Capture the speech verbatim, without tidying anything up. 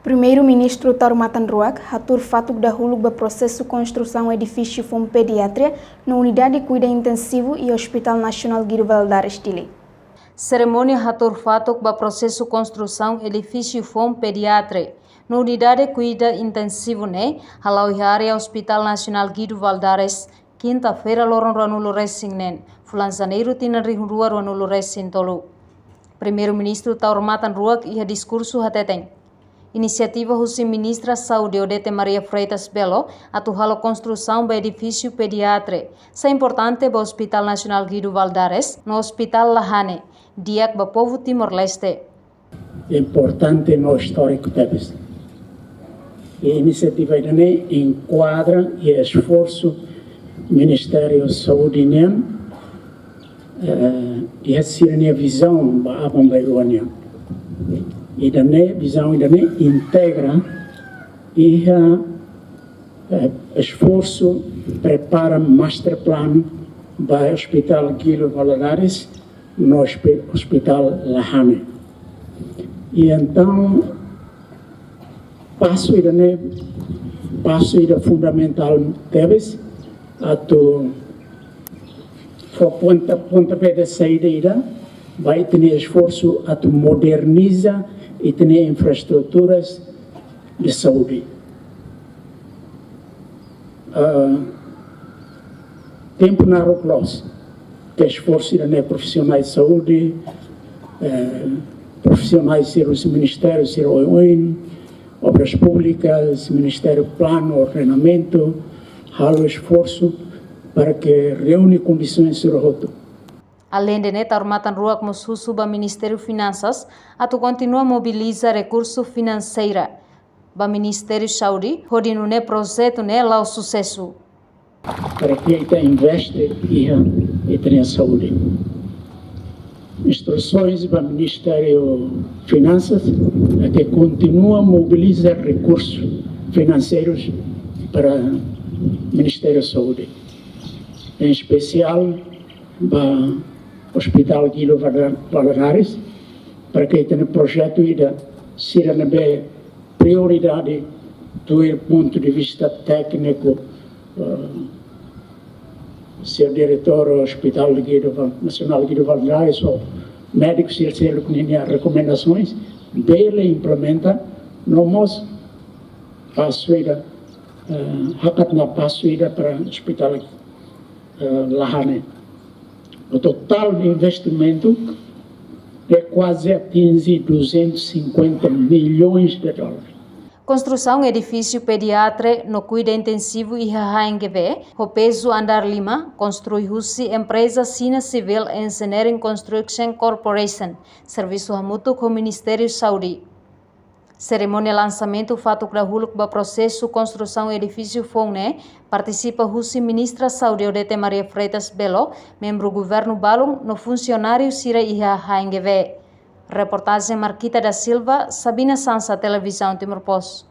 Primeiru-Ministru Taur Matan Ruak hatuur fatuk dahuluk ba prosesu konstrusaun edifísiu foun pediatria no unidade kuida intensivu iha Hospital Nasionál Guido Valadares, Dili. Serimónia hatuur fatuk ba prosesu konstrusaun edifísiu foun pediatria no unidade kuida intensivu ne'e hala'o iha área Hospital Nasionál Guido Valadares, kinta-feira loron ruanulu resin neen, fulan Janeiru tinan rihun rua ruanulu resin tolu. Primeiru-Ministru Taur Matan Ruak iha diskursu hateten, inisiativa husi Ministra Saúde Odete Maria Freitas Belo atu halo konstrusaun ba edifísiu pediatria sai importante ba Hospital Nasionál Guido Valadares no Hospital Lahane, di'ak ba povu Timor-Leste. Importante no istóriku tebes. I inisiativa ida-ne'e enkuadra iha esforsu Ministériu Saúde nian, eh, iha sira-nia vizaun ba aban-bainrua nian. Ida-ne'e, vizaun ida-ne'e integra iha, eh, esforsu prepara master plan ba Hospital Guido Valadares no hospi-, Hospital Lahane. I entaun, pasu ida-ne'e, pasu ida fundamentál tebes, atu fó ponta, pontapé de saída ida ba ita-nia esforsu atu moderniza ita-nia infraestruturas de saúde. Ah, tempu naruk loos, ke esforsu ida-ne'e profisionais saúde, eh, profisionais sira husi ministériu sira oioin, Obras Públikas, Ministériu Planu, Ordenamentu, halo esforsu para ke reúne kondisoens sira hotu. Aleinde ne'e, Taur Matan Ruak mós husu ba Ministériu Finansas atu kontinua mobiliza rekursu finanseira ba Ministériu Saúde, hodi nune'e projetu ne'e la'o susesu. Para ke ita investe iha ita-nia saúde. Instrusaun ba Ministériu Finansas atu kontinua mobiliza rekursus finanseirus para Ministériu Saúde. Em espesiál, ba Hospital Guido Valadares, para ke ita-nia projetu ida sira ne'ebé prioridade, do pontu de vista tékniku, eh, señór diretór Hospital Guido Val-, Nasionál Guido Valadares, ou médiku sira seluk ninia rekomendasoens, bele implementa, no mós pasu ida, eh, hakat ona pasu ida para Hospital, eh, Lahane. O totál de investimentu é kuaze atinje duzentos e cinquenta milhões de dólares. Konstrusaun edifísiu pediatria no kuida intensivu iha H N G V, ho pezu andár lima, konstrui husi empreza Xina Civil Engineering Construction Corporation, servisu hamutuk ho Ministériu Saúde. Serimónia lansamentu fatuk dahuluk ba prosesu konstrusaun edifísiu foun ne'e partisipa husi Ministra Saúde Odete Maria Freitas Belo, membru governu balun no funsionáriu sira iha H N G V. Reportajen Marquita da Silva, Sabina Sansa, Televizaun Timor Post.